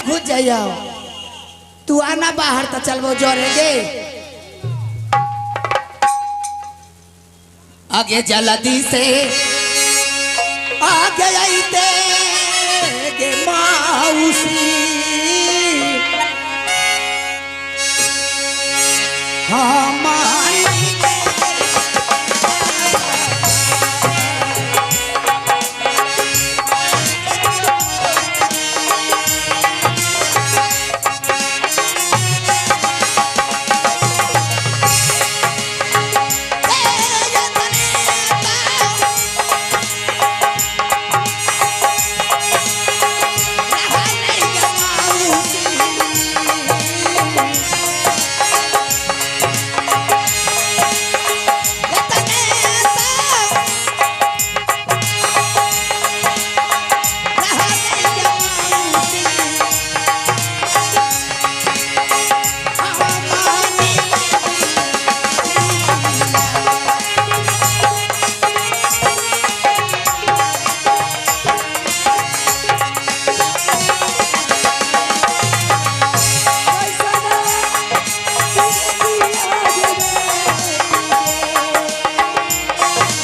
घुस जाइयो। तू आना बाहर तो चलबो जोरे गे। आगे जल्दी से आगे आईते गे माउसी। हाँ माई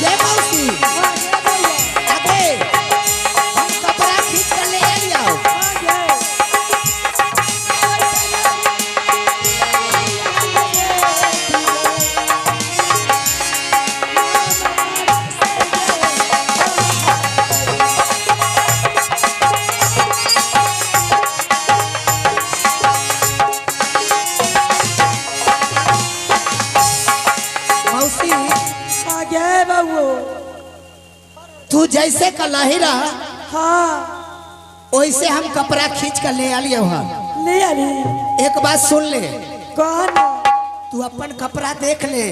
जय मौसी। आगे हम कपड़ा खींच कर ले आइयो। मौसी आगे बाबू। तू जैसे कलही रहा हाँ वैसे हम कपड़ा खींच कर ले आलियो। हाँ ले आली। एक बात सुन ले। कौन? तू अपन कपड़ा देख ले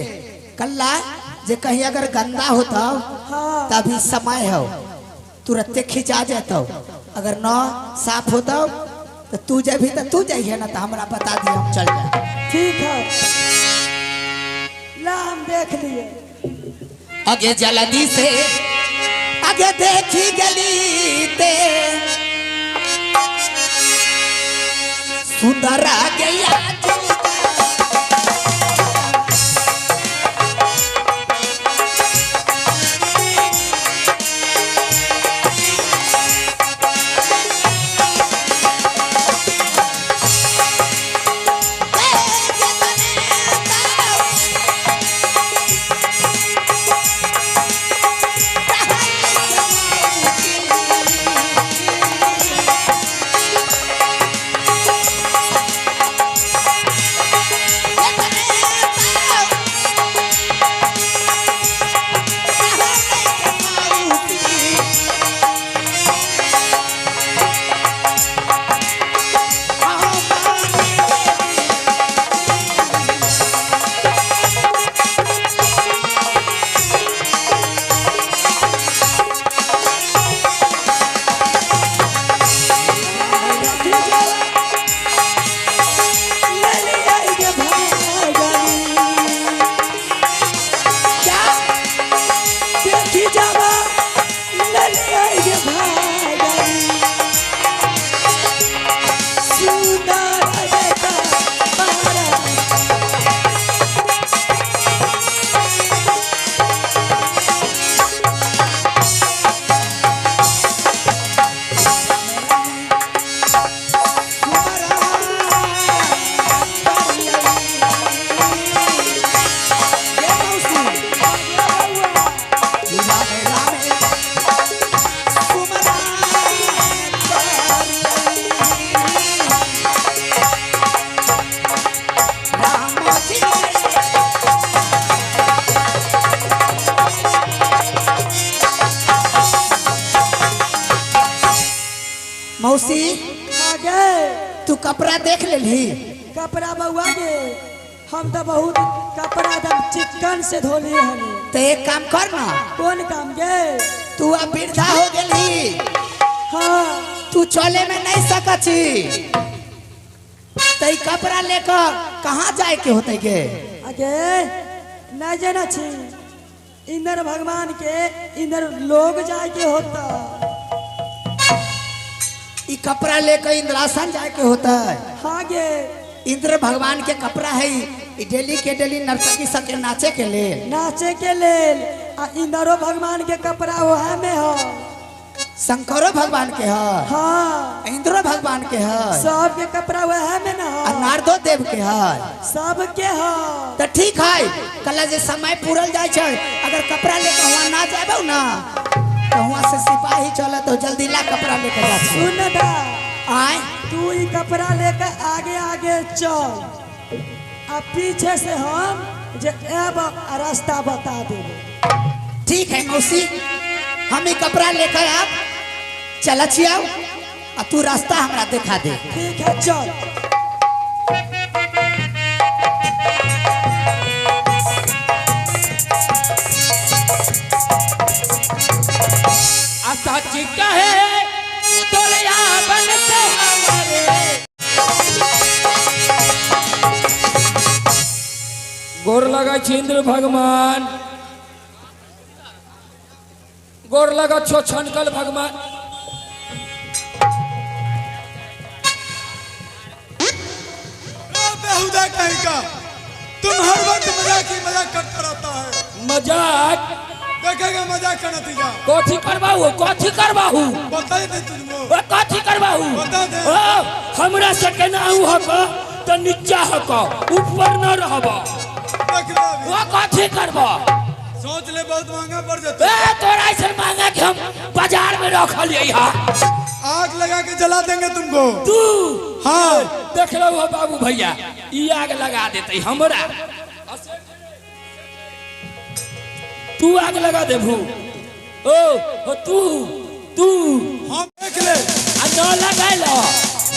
कल्ला जे कहीं अगर गंदा होता हाँ तभी समय हो तुरंते खिंचा जाता। अगर न साफ होता तो तू जब तो तू जाइए ना तो हमरा बता दिया हम चल जाए। ठीक है ला हम देख लिए। आगे जल्दी से आगे देखी गली ते सुंदर आ गया। ले लिया गे भाई। क्या देखी जावा ले लिया गे भाई। सुंदर देखा पारा। मौसी आगे तू कपड़ा देख लेली? कपड़ा बउआ गे हम तो बहुत कपड़ा एकदम चिकन से धोली हनी। तो एक काम कर ना। कौन काम गे? तू अब वृद्धा हो गेली। हाँ तू चले में नहीं सकची तो कपड़ा लेकर कहाँ जाए के होते के? आगे नहीं जाना छी। इंद्र भगवान के इंद्र लोग जाए के होता। ई कपड़ा लेकर इंद्रासन जाए के होता है। हाँ गे। इंद्र भगवान के कपड़ा है ई डेली के डेली नर्तकी सबके नाचे के लेल। नाचे के लेल। आ इंद्रो भगवान के कपड़ा वह में हो। शंकरो भगवान के है। हाँ। इंद्रो भगवान के है। सबके कपड़ा वह में ना हो। नारदो देव के है। सबके है। तो ठीक है कल जे समय पूरल जाए छै, अगर कपड़ा लेके वहाँ ना जाबो ना तो वहाँ से सिपाही चले तो जल्दी ला कपड़ा लेके जा। सुन दा आए तू ई कपड़ा लेकर आगे आगे चल आ पीछे से हम जे अब रास्ता बता देबो। ठीक है मौसी, हम ई कपड़ा लेकर आप चला छियाओ आ तू रास्ता हमरा दिखा दे। ठीक है चल। सच कहे तोरे बनते हमारे। गोर लगा छी इंद्र भगवान, गोर लगा छो छनकल भगवान। बेहुदा कहीं का, तुम हर वक्त मजाक ही मजाक करता रहता है। मजाक देखेगा मजाक का नतीजा। कथी करबाहू, कथी करबाहू बता दे तुझको, कथी करबाहू बता दे। ओ हमरा से केनाहू हक त नीचा हक, ऊपर न रहब। वो कथी करबा सोच ले, बहुत महंगा पड़ जाता। ए तोरा ऐसे महंगा के हम बाजार में रखलिए हा, आग लगा के जला देंगे तुमको। तू हाँ देख लो बाबू भैया, ई आग लगा देते हमरा। तू आग लगा देबू? ओ हो तू तू हम देख ले। आ न लगाइलो,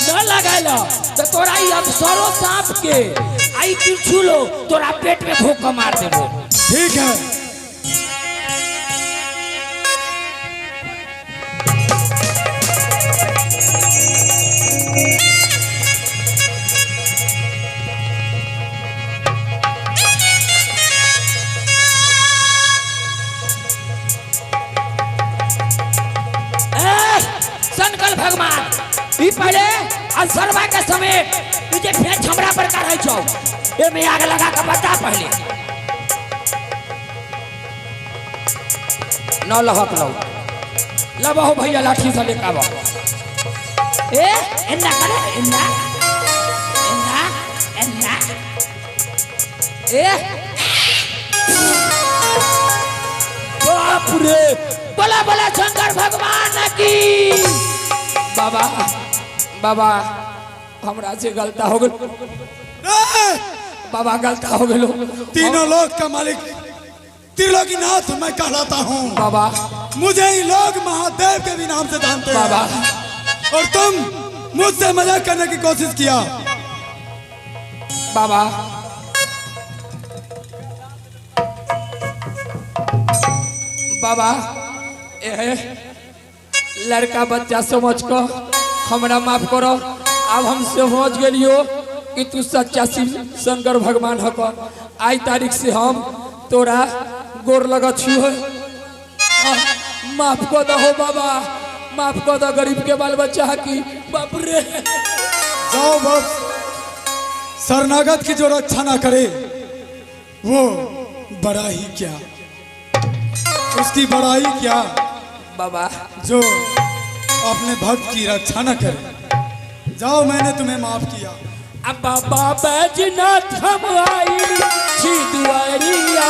न लगाइलो तो तोरा ई अफसरो सांप के आई तिरछुलो तोरा पेट में भूख मार देबो। ठीक है। शंकर भगवान ई पहले अनसरवा के समेत तुझे फेंच हमरा पर कर छौ, एमे आग लगा के बता पहले। न लहक लो लबहो भैया लाठी से लेके आबो। ए एन्ना करे एन्ना एन्ना एन्ना ए बाप रे, बोला बोला शंकर भगवान की। बाबा बाबा हमरा से गलता हो गल बाबा, गलता हो गलो। तीनों लोक का मालिक त्रिलोकीनाथ मैं कहलाता हूँ बाबा, मुझे ही लोग महादेव के भी नाम से जानते हैं बाबा, और तुम मुझसे मजाक करने की कोशिश किया बाबा। बाबा एहे लड़का बच्चा समझ को हमरा माफ करो। अब हम समझ गेलियो कि तू सच्चा शिव शंकर भगवान हक। आई तारीख से हम तोरा गोर लगा छियो, माफ कर दहो बाबा, माफ कर दो गरीब के बाल बच्चा की। बाप रे जाओ बस, शरणागत की जो रक्षा ना करे वो बड़ा ही क्या, उसकी बड़ाई क्या बाबा, जो अपने भक्त की रक्षा न करे। जाओ मैंने तुम्हें माफ किया। अब बाबा बैजनाथ हम आइल छी दुआरिया,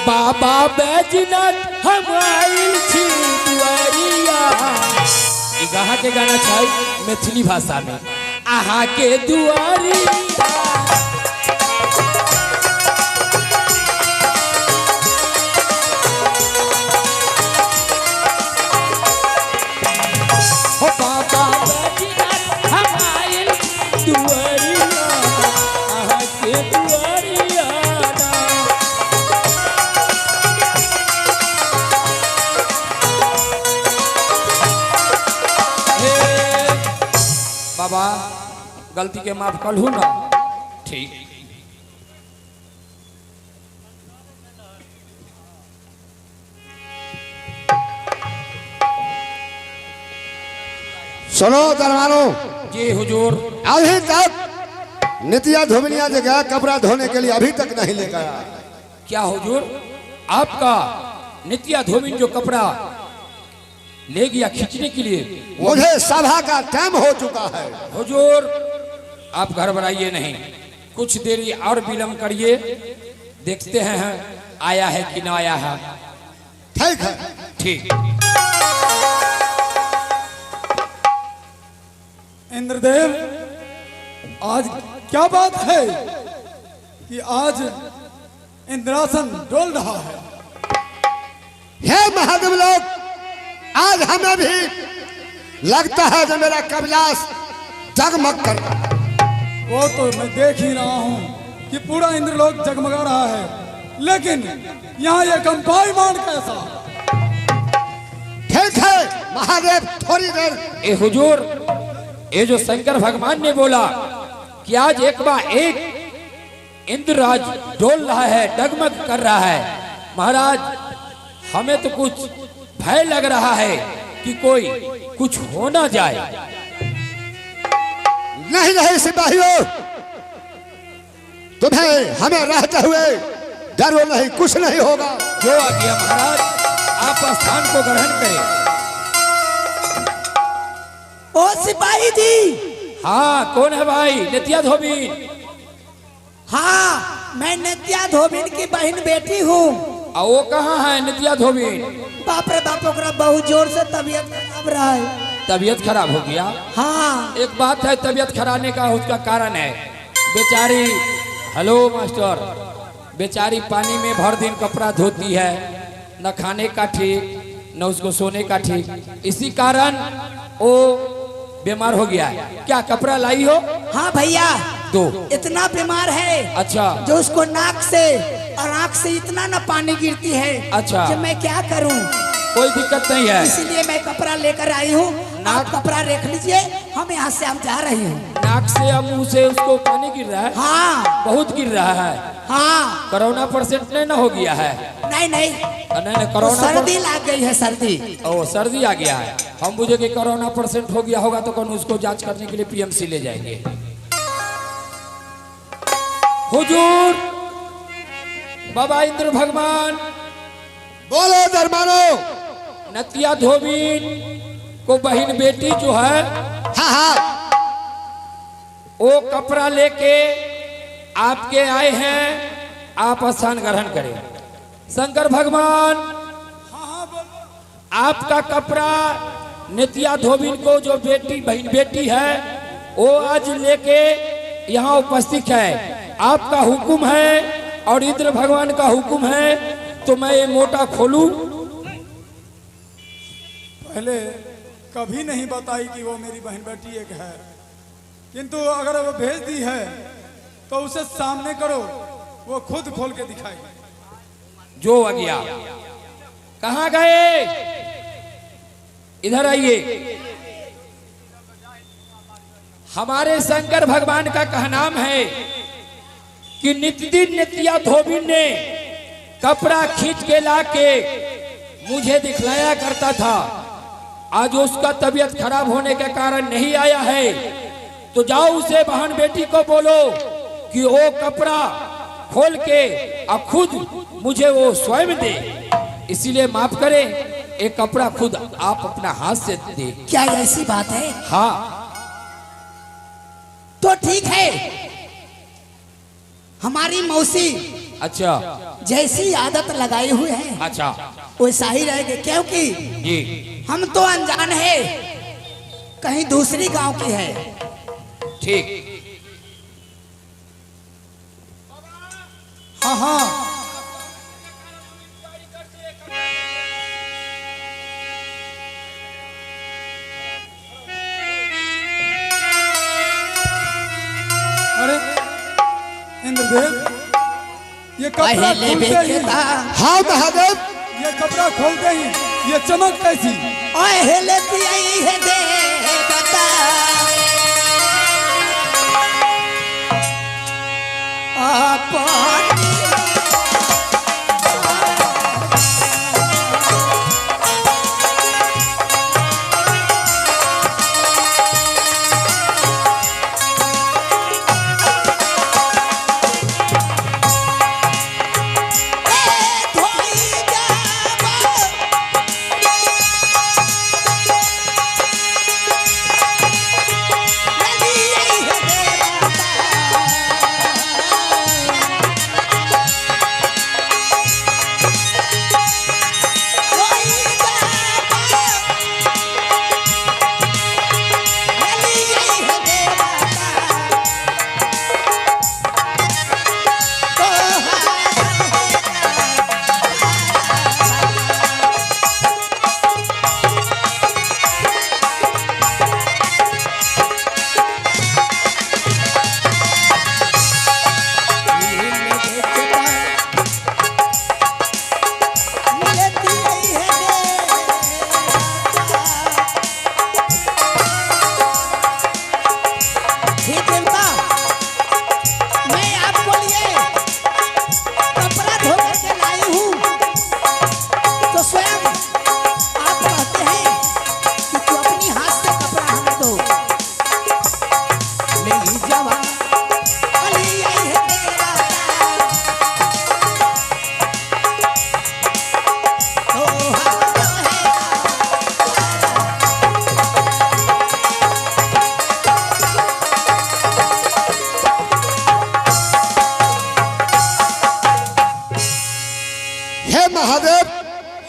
बाबा बैजनाथ हम आइल छी दुआरिया। ई गाहा के गाना छै मैथिली भाषा में। आहा के दुआरिया बाबा, गलती के माफ कर लूँ ना। ठीक। सुनो दरबारों। जी हुजूर। अभी तक नितिया धोबिनिया जो गया कपड़ा धोने के लिए अभी तक नहीं लेकर आया। क्या हुजूर, आपका नित्या धोबिन जो कपड़ा ले गया खींचने के लिए? मुझे सभा का टाइम हो चुका है। हुजूर आप घबराइए नहीं, कुछ देरी और विलंब करिए, देखते हैं आया है कि ना आया है। ठीक है। ठीक। इंद्रदेव, आज क्या बात है कि आज इंद्रासन डोल रहा है? हे महादेव लोग, आज हमें भी लगता है जो मेरा कैलाश जगमग कर रहा है। वो तो मैं देख ही रहा हूँ कि पूरा इंद्रलोक जगमगा रहा है, लेकिन यहाँ ये कंपायमान कैसा? ठीक है महादेव, थोड़ी देर। ए हुजूर, ये जो शंकर भगवान ने बोला कि आज एक बार एक इंद्रराज डोल रहा है, डगमग कर रहा है, महाराज हमें तो कुछ भय लग रहा है कि कोई कुछ हो ना जाए। नहीं नहीं सिपाहियों, तुम्हें हमें रहते हुए डरो नहीं, कुछ नहीं होगा। जो आ गया महाराज, आप स्थान को ग्रहण करें। ओ सिपाही जी। हाँ कौन है भाई? नित्या धोबीन। हाँ मैं नित्या धोबीन की बहन बेटी हूँ। और वो कहाँ है नित्या धोबीन? बाप रे बाप, ओकरा बहुत जोर से तबीयत खराब रहा है। तबीयत खराब हो गया? हाँ। एक बात है, तबीयत खराबने का उसका कारण है बेचारी। हेलो मास्टर, बेचारी पानी में भर दिन कपड़ा धोती है, न खाने का ठीक न उसको सोने का ठीक, इसी कारण वो बीमार हो गया है। क्या कपड़ा लाई हो? हाँ भैया। दो। इतना बीमार है। अच्छा। जो उसको नाक से और आँख से इतना ना पानी गिरती है। अच्छा। कि मैं क्या करूं? कोई दिक्कत नहीं है, इसीलिए मैं कपड़ा लेकर आई हूँ। आप कपड़ा रख लीजिए, हम यहाँ से हम जा रही हूँ। नाक से और मुंह से उसको पानी गिर रहा है? हाँ। बहुत गिर रहा है। हाँ। कोरोना परसेंट नहीं ना हो गया है? नहीं नहीं नहीं नहीं, कोरोना सर्दी लग गई है, सर्दी। ओ सर्दी आ गया है। हम बुझे कि कोरोना परसेंट हो गया होगा तो कौन उसको जांच करने के लिए पीएमसी ले जाएंगे। हुजूर बाबा इंद्र भगवान। बोलो दरबारों। नतिया धोबीन को बहन बेटी जो है, हाँ हाँ, वो कपड़ा लेके आपके आए हैं, आप स्थान ग्रहण करें। शंकर भगवान, आपका कपड़ा नित्या धोबीन को जो बेटी बहन बेटी है वो आज लेके यहाँ उपस्थित है। आपका हुक्म है और इंद्र भगवान का हुक्म है, तो मैं ये मोटा खोलूं? पहले कभी नहीं बताई कि वो मेरी बहन बेटी एक है, किंतु अगर वो भेज दी है तो उसे सामने करो, वो खुद खोल के दिखाएगी। जो आ गया, कहाँ गए? इधर आइए। हमारे शंकर भगवान का कहनाम है कि नित्यदिन नित्या धोबीन ने कपड़ा खींच के लाके मुझे दिखलाया करता था, आज उसका तबीयत खराब होने के कारण नहीं आया है, तो जाओ उसे बहन बेटी को बोलो कि वो कपड़ा खोल के और खुद मुझे वो स्वयं दे। इसीलिए माफ करें, एक कपड़ा खुद आप अपना हाथ से दे। क्या ऐसी बात है? हाँ। तो ठीक है, हमारी मौसी अच्छा जैसी आदत लगाई हुई है, अच्छा वैसा ही रहेगी, क्योंकि जी हम तो अनजान है, कहीं दूसरी गांव की है। ठीक। हाँ हाँ। अरे इंद्रदेव, ये कपड़ा खोलते ही, हाँ महादेव, ये कपड़ा खोलते ही ये चमक कैसी?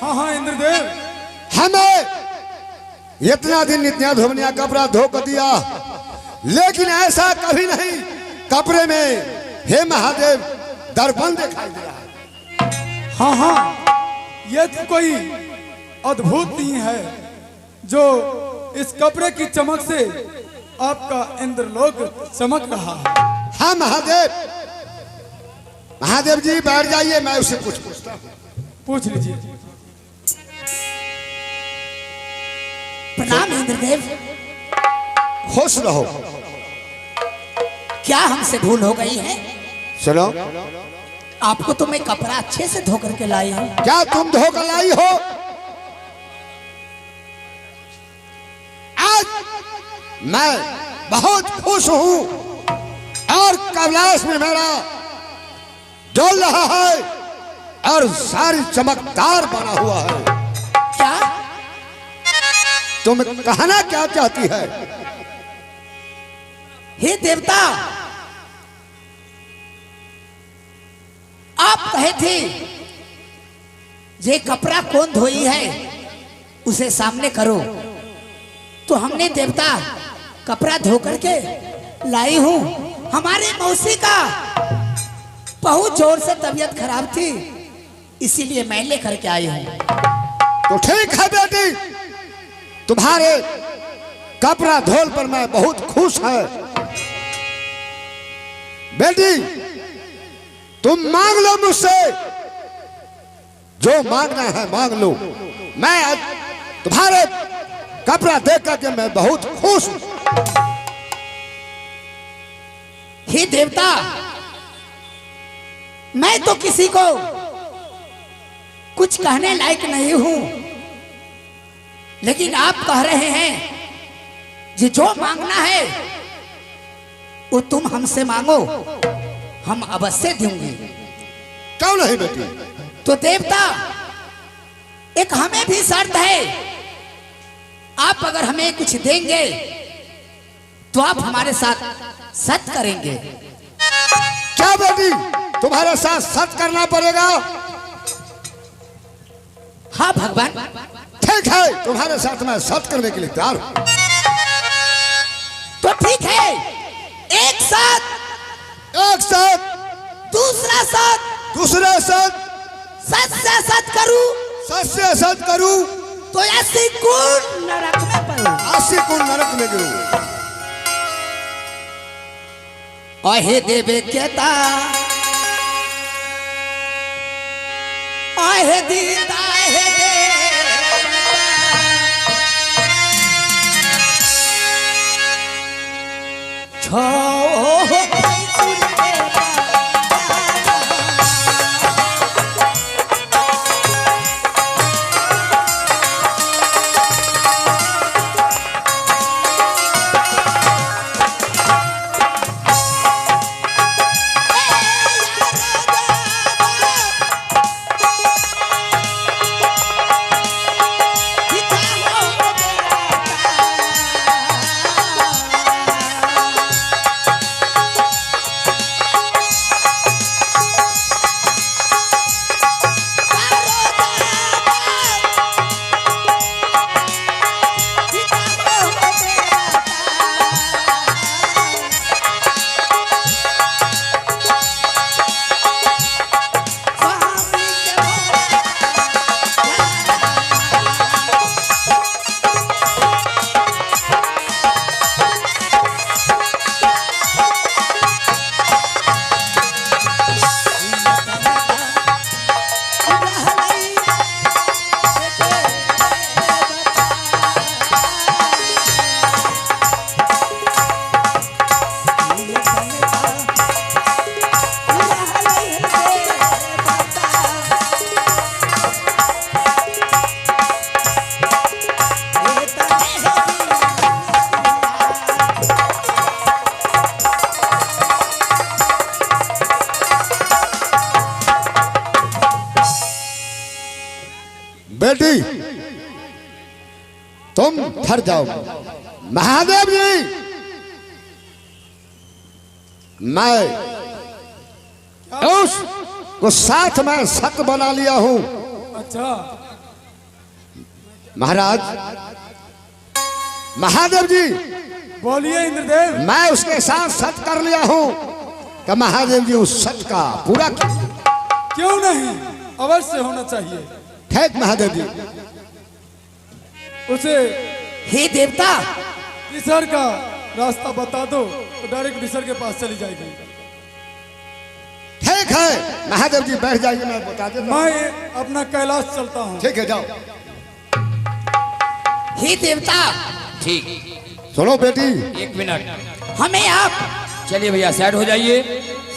हाँ हाँ इंद्रदेव। हमें इतना दिन इतना धोबनिया कपड़ा धो कर दिया, लेकिन ऐसा कभी नहीं कपड़े में हे महादेव दर्पण दिखाई दे रहा है। हाँ हाँ, ये तो कोई अद्भुत नहीं है जो इस कपड़े की चमक से आपका इंद्रलोक चमक रहा है। हाँ महादेव, महादेव जी बैठ जाइए, मैं उसे कुछ पूछता हूँ। पूछ लीजिए। प्रणाम इंद्रदेव। खुश रहो। क्या हमसे भूल हो गई है? सुनो, आपको तो मैं कपड़ा अच्छे से धो करके लाई हूँ। क्या तुम धोकर लाई हो? आज मैं बहुत खुश हूं और कैलाश में मेरा डोल रहा है और सारी चमकदार बना हुआ है। क्या तुम कहना क्या चाहती है? हे देवता, आप कहे थे ये कपड़ा कौन धोई है उसे सामने करो, तो हमने देवता कपड़ा धो करके लाई हूं। हमारे मौसी का बहुत जोर से तबीयत खराब थी, इसीलिए मैं लेकर के आई हूं। तो ठीक है बेटी, तुम्हारे कपड़ा धोल पर मैं बहुत खुश है। बेटी तुम मांग लो मुझसे, जो मांगना है मांग लो। मैं आज तुम्हारे कपड़ा देख करके मैं बहुत खुश हूं। हे देवता, मैं तो किसी को कुछ कहने लायक नहीं हूं, लेकिन आप कह रहे हैं ये जो मांगना है वो तुम हमसे मांगो, हम अवश्य दूंगी। क्यों नहीं बेटी? तो देवता, एक हमें भी शर्त है, आप अगर हमें कुछ देंगे तो आप हमारे साथ सत करेंगे। क्या बेटी, तुम्हारे साथ सत करना पड़ेगा? हाँ भगवान। ठीक है, तुम्हारे साथ मैं सत करने के लिए तैयार हूं। तो ठीक है, एक साथ, एक साथ, दूसरा साथ, दूसरा साथ, सत से सत करूं, सत से सत करूं तो 80 गुण नरक में पड़ूं। 80 गुण नरक में गिरूं। अहे देवे केता, अहे दीदा, हे देवता, छो बेटी तुम ठहर जाओ। महादेव जी, मैं उसको साथ में सत बना लिया हूं। अच्छा। महाराज, महादेव जी। बोलिए इंद्रदेव। मैं उसके साथ सत कर लिया हूं, तो महादेव जी उस सत का पूरा कीजिए। क्यों नहीं, अवश्य होना चाहिए। ठीक महादेव जी। उसे हे देवता, विसर का रास्ता बता दो तो डायरेक्ट विसर के पास चली जाएगी। ठीक है महादेव जी, बैठ जाइए, मैं बता देता हूं। मैं अपना कैलाश चलता हूँ। ठीक है, जाओ। हे देवता। ठीक। सुनो बेटी, एक मिनट, हमें आप चलिए भैया साइड हो जाइए,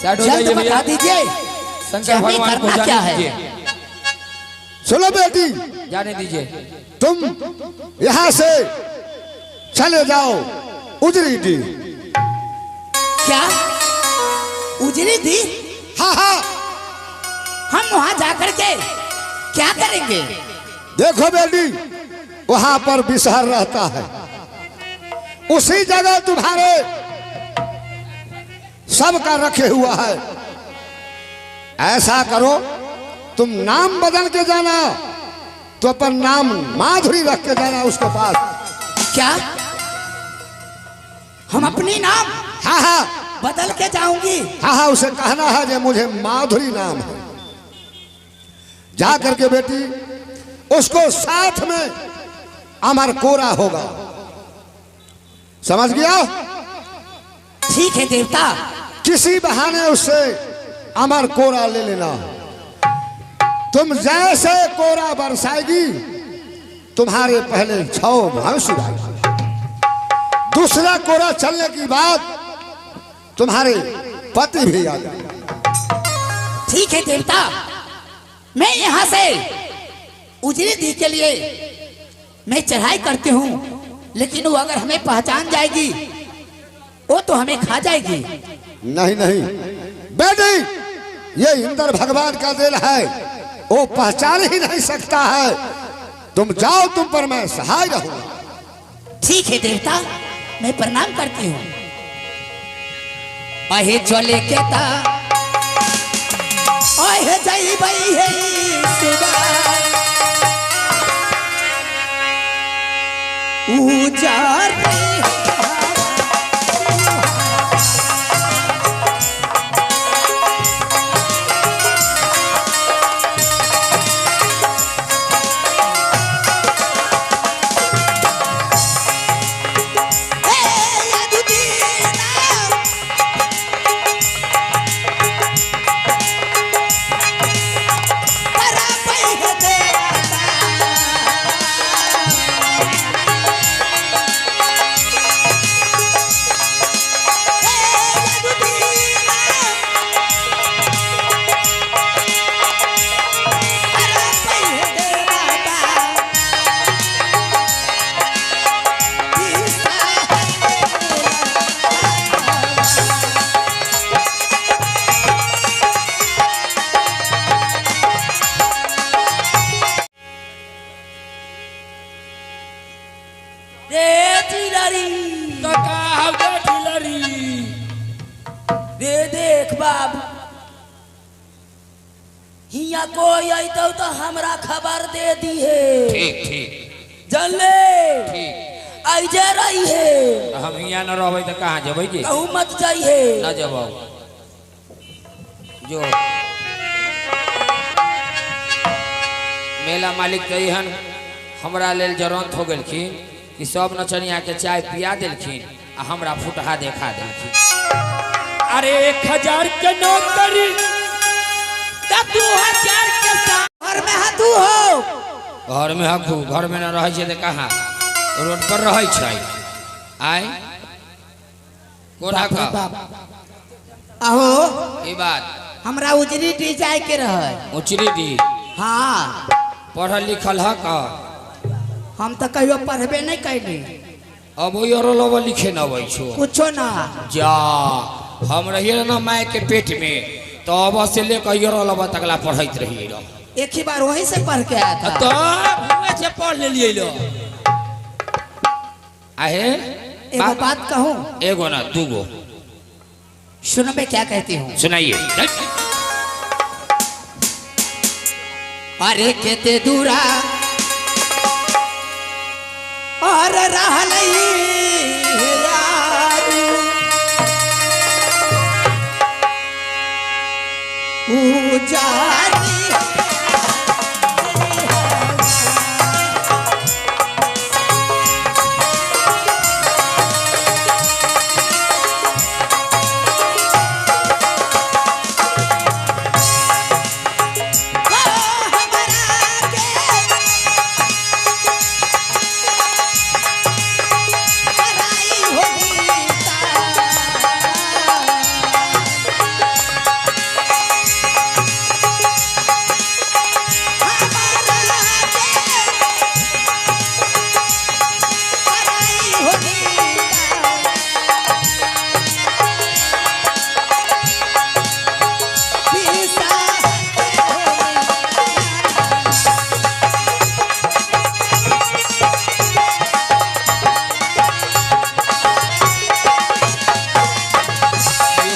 साइड हो जल्द जाइए बता भैया। दीजिए शंकर हमें भगवान को करना जाने क्या है? दीजिए, सुनो बेटी, जाने दीजिए। तुम यहाँ से चले जाओ उजरी दी। क्या उजरी दी? हाँ हाँ। हम वहां जाकर के क्या करेंगे? देखो बेटी, वहां पर विषहर रहता है, उसी जगह तुम्हारे सबका रखे हुआ है। ऐसा करो, तुम नाम बदल के जाना, तो अपन नाम माधुरी रख के जाना उसके पास। क्या हम अपनी नाम हाँ हाँ बदल के जाऊंगी? हाँ हाँ, उसे कहना है कि मुझे माधुरी नाम है। जा करके बेटी उसको साथ में अमर कोरा होगा, समझ गया? ठीक है देवता। किसी बहाने उससे अमर कोरा ले लेना। तुम जैसे कोरा बरसाएगी, तुम्हारे पहले 6 भैंस आएगी। दूसरा कोरा चलने की बाद तुम्हारे पति भी आ जाएंगे। ठीक है देवता, मैं यहाँ से उजरी दी के लिए मैं चढ़ाई करती हूँ, लेकिन वो अगर हमें पहचान जाएगी वो तो हमें खा जाएगी। नहीं नहीं बेटी, ये इंद्र भगवान का दिल है, वो पहचान ही नहीं सकता है। तुम जाओ, तुम पर मैं सहाय रहूंगा। ठीक है देवता, मैं प्रणाम करती हूँ। अहे चले के ता अहे जई बई हे सुबह उजार देख बाबू, हिया कोई अतो तो हमरा खबर दे दी है। ठीक ठीक। जानले? ठीक। आइजे रही है। हम हिया न रहबै त कहाँ जेबै जी? कहूँ मत जाइए। न जेबौ। जो मेला मालिक तहन हमरा लेल जरूरत हो गेलखिन कि सब नचनिया के चाय पिया देलखिन आ हमरा फुटहा देखा देलखिन। अरे 1000 के नौकरी 2000 के घर में हाथू हो। घर में हकू, घर में न रहै छै त कहाँ रोड पर रहै छै। आय कोना का आहो ई बात हमरा उजरी डी जाय के रहे। उजरी डी? हाँ। पढ़ल लिखल हक? हम तो कहियो पढ़बे नहीं कैली। अब वो लिखे न अबै छो कुछो ना। जा हम रहिए ना माय के पेट में तो अब से लेकर यो तकला पढ़ैत रहिए। एक ही बार वहीं से पढ़ के आया था। तो वहीं से पढ़ लेलिए लो। आहे एगो बात कहूँ? एगो ना दूगो। सुनो मैं क्या कहती हूँ। सुनाइए। अरे केते दूरा रहलै यारू उजारी।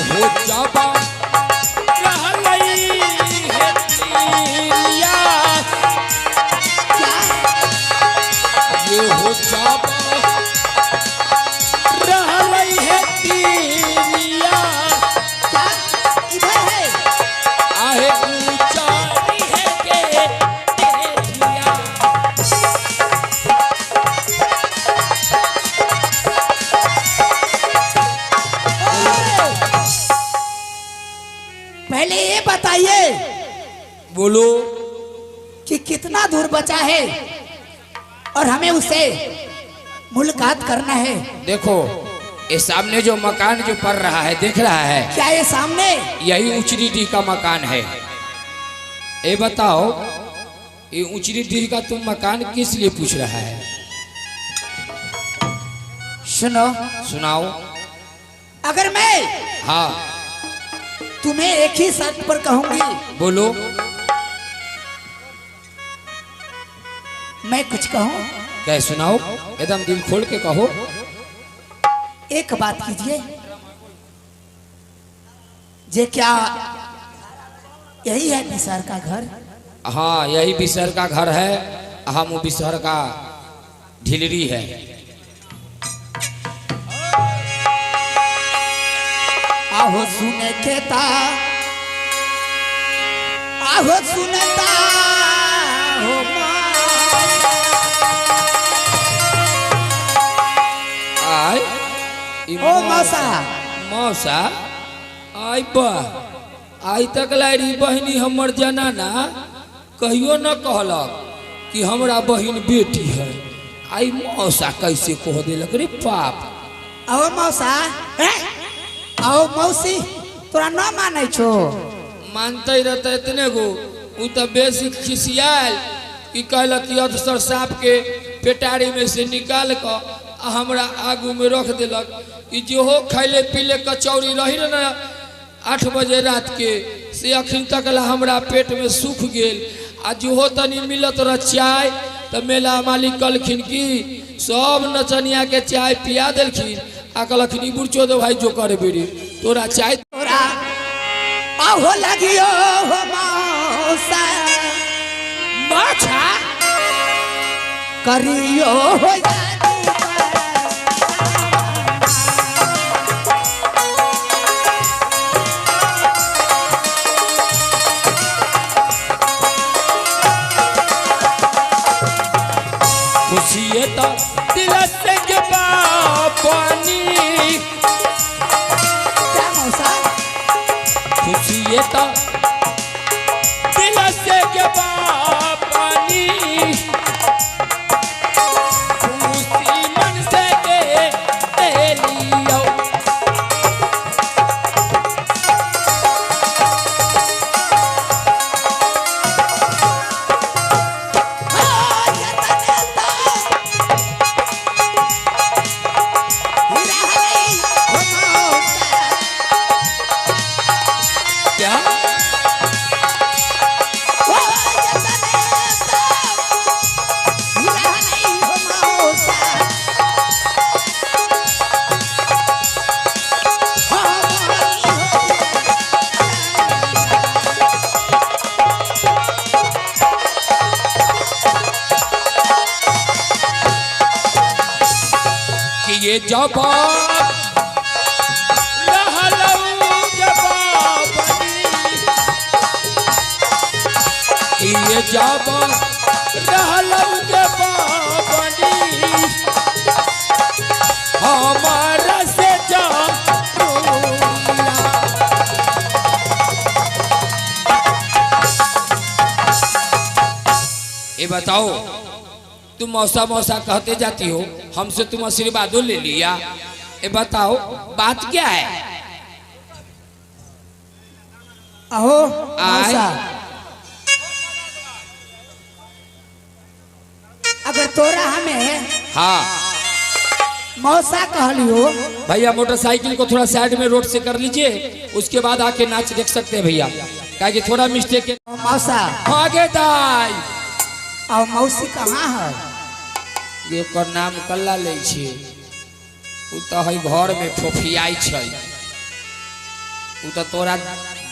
हो जाबा रहलै हे तिरिया। ये हो जाबा रहलै हे तिरिया। क्या इधर है? आहे ऊंचाई है के देखिया। पहले ये बताइए। बोलो। कि कितना दूर बचा है और हमें उसे मुलाकात करना है। देखो ये सामने जो मकान जो पड़ रहा है, देख रहा है? क्या ये सामने? यही ऊंचरी डीह का मकान है। ये बताओ ये ऊंचरी डीह का तुम मकान किस लिए पूछ रहा है? सुनो। सुनाओ। अगर मैं हाँ तुम्हें एक ही शर्त पर कहूंगी। बोलो। मैं कुछ कहूं? क्या सुनाओ, एकदम दिल खोल के कहो। एक बात कीजिए जे, क्या यही है बिसहर का घर? हाँ यही बिसहर का घर है। हम वो बिसहर का ढिलरी है। आहो सुने केता, आहो सुनता हो आय ओ मौसा। मौसा आय बा आई तक लारी बहिनी हमर जनाना कहियो न कहलक कि हमरा बहिन बेटी है। आई मौसा कैसे कह देलक रे पाप। आओ मौसा, आओ मौसी, तोरा न मानै छो। मानते रहते इतने गो उ तो बेसी खिसियाल कि कहलक कि अधसर साँप के पेटारी में से निकाल क आ हमरा आगू में रख देलक कि जो हो खैले पीले कचौड़ी रही न 8 बजे रात के से अखन तक ला हमरा पेट में सूख गेल। आ जो हो तनी मिलत रह चाय तो मेला मालिक कहलखिन कि सब नचनिया के चाय पिया देलखिन आ कहलखिन ई बुढ़चो दो भाई जो करे बेरी तोरा चाय तोरा आहो लगियो हो मौसा माछा करियो हो खुशी तो दिल से के बापानी। क्या मौसा? खुशी तो दिल से के बापानी, खुशी मन से के लियो। क्या? ये जवाब रहलऊ जवाबनी, ये जवाब रहलऊ जवाबनी, हमारा से जरूरिया। ये बताओ, तुम मौसा मौसा कहते जाती हो, हमसे तुम आशीर्वादों ले लिया, ये बताओ बात क्या है? अहो आय। मौसा, अगर तोरा हमें हाँ मौसा कहलियो। भैया, मोटरसाइकिल को थोड़ा साइड में रोड से कर लीजिए, उसके बाद आके नाच देख सकते हैं भैया, क्या कि थोड़ा मिस्टेक है। मौसा। आगे दाई। और मौसी कहाँ है? ये ओकर नाम कल्ला लै छियै, उ तऽ है घर में फोफियाइ छै, उ तऽ तोरा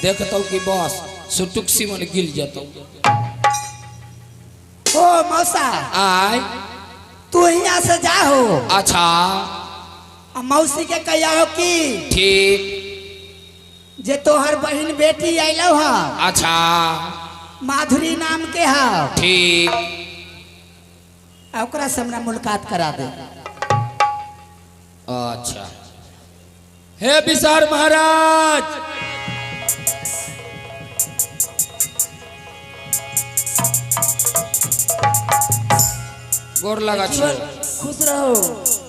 देखतौ कि बस सुटुक सिमन गिल जतौ। ओ मौसा। आय। तू यहाँ से जाहो। अच्छा। आ मौसी के कहिया हो कि ठीक। जे तोहर बहन बेटी अयलौ है। अच्छा। माधुरी नाम के है। ठीक। आ ओकरा से हमरा मुलाकात करा दे। अच्छा, हे विशार महाराज, गोर लगा छो। खुश रहो।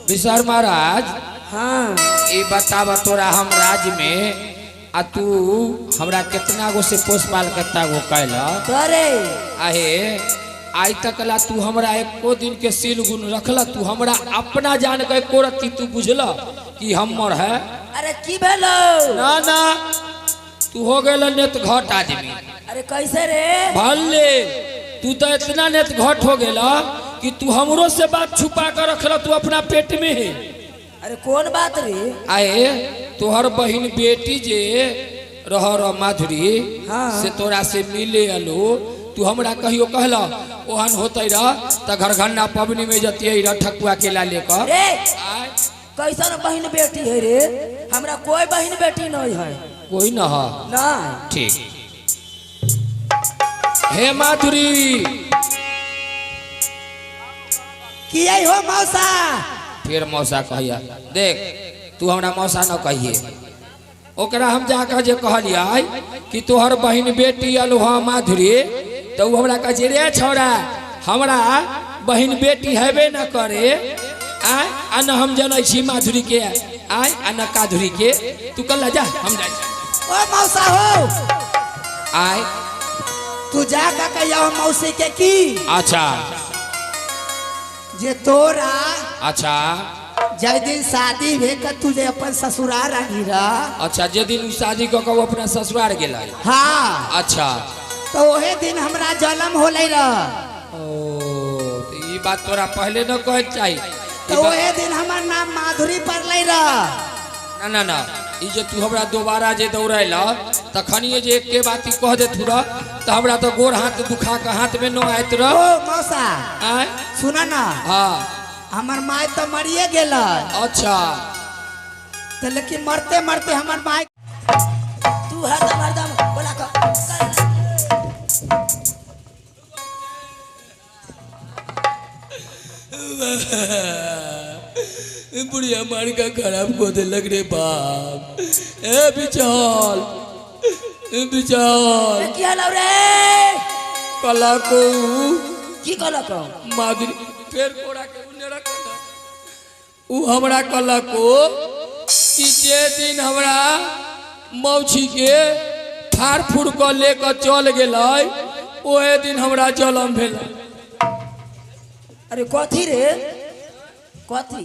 विशार महाराज। हाँ। ये बताब, तोरा हम राज्य में आ तू हमरा कितना गो से पोस पाल कितना गो कैल। करे। आहे आई तक ला तू हमरा एको दिन के सील गुण रखल? तू हमरा अपना जान के एको रत्ती तू बुझल कि हमर है? अरे की भेलो? ना ना, तू हो गेल नेत घट आदमी। अरे कैसे रे? भले तू तो इतना नेत घट हो गेला कि तू हमरो से बात छुपा कर रखल तू अपना पेट में है। अरे कौन बात रे? आए तोहर बहिन बेटी जे रह रह माधुरी। हाँ। से तोरा से मिले अलो, तू हमरा कहियो कहला ओहन होते रह त घरघन्ना पबनी में जतियै रह ठकुआ केला लेकर। रे। आय। कैसन बहन बेटी है रे? हमरा कोई बहन बेटी नहीं है। कोई न है? नहीं। ठीक। हे माधुरी। किया हो मौसा? फिर मौसा कहिया, देख तू हमरा मौसा न कहिए। ओकरा हम जाकर जे कहलियै कि तोहर बहिन बेटी अलुहा माधुरी, तो उ हमरा कहै छै, रे छौड़ा, हमरा बहिन बेटी हेबे न करे, आय, आ न हम जनै छी माधुरी के, आय, आ न काधुरी के। तू कल्ला जा, हम जाइ छी। ओ मौसा हो। आय। तू जा का कहिया हो मौसी के की अच्छा। जे तोरा अच्छा। जय दिन शादी भे के तू जे अपन ससुराल आनी रह। अच्छा, जे दिन उ शादी कऽ के उ अपना ससुराल गेलै। हाँ। अच्छा। तो ओहे दिन हमरा जन्म होलै रह। ओ तो ई बात तोरा पहले न कहै चाही। तो ओहे दिन हमर नाम माधुरी पड़लै रह। ना ना ना, ई जे तू हमरा दोबारा जे दौड़ैल तखनिए जे एके बात ई कह देतू रह तऽ हमरा तऽ गोर हाथ दुखा के हाथ में न आयत रह। ओ मौसा। आय। सुन ना। हाँ। हमर माय तो मरिए गेल। अच्छा। तो लेकिन मरते मरते हमर माय तू हरदम हरदम बोला कर। बुढ़िया मार का खराब को देलक रे बाप। ए बिचाल, ए बिचाल। अरे की हलो रे? कला को की कहलक? माधुरी फेर कोड़ा के उने रख ना। उ हमरा कला को कि जे दिन हमरा मौसी के फाड़ फूड़ क लेके चल गेलै ओहे दिन हमरा जलम भेल। अरे कथी रे, कथी?